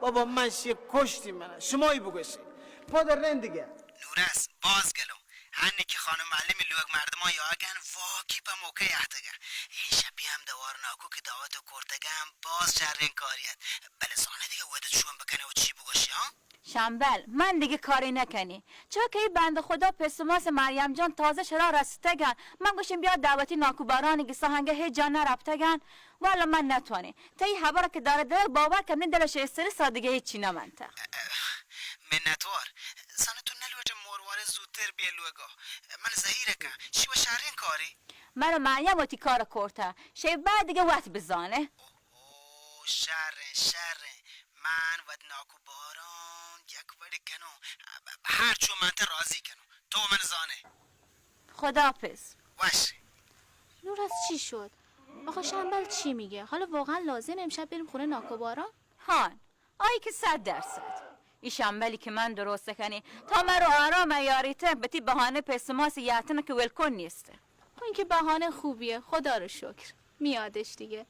بابا من شی کشتی من، شمایی بگوشی۔ پادا رند دگہ۔ نورس، باز گلو۔ ہنی کہ خانم معلمی لوگ مردمان یاگن واقعی پہ موقع احتگن۔ این شپی ہم دوار ناکو کہ دعوت و کرتگن باز شرین کاری ات۔ بلے زانے دگہ وقت چون بکنے و چی بگوشی، ہاں؟ شمبل، من دگہ کاری نکنی۔ چو کہ ای بند خدا پس و ماس مریم جان تازہ شرا رستگن۔ من گوشیم بیا دعوتی ناکو بارانی گسا ہنگہ ہیچ جا نرپتگن۔ والا من نتوانی۔ تئی ہبر کہ دارہ دلک باور کن، منی دلش استرس آ دگہ ہیچی نمنتہ۔ منتوار۔ زانے تو نلوٹے موروارے زودتر بیے لوگا۔ من زہیر کن۔ شی و شرین کاری۔ من و مریم وتی کار کرتہ۔ شی بعد دگہ وقت بزانے۔ او، شریں، شریں۔ من وت ناکو باران یک وڑی کنوں۔ ہر چو من تہ راضی کنوں۔ تو من زانے۔ خداحافظ۔ وش۔ نورس چی شد؟ آخه شمبل چی میگه؟ حالا واقعاً لازم امشب بریم خونه ناکو باران؟ هان، آی که صد درصد. ای شمبلی که من درست کنی تا مرو آرام یاریته، بتی بهانه پس ماس یاتنه که ولکن نیسته. خب این که بهانه خوبیه، خدا رو شکر. میادش دیگه.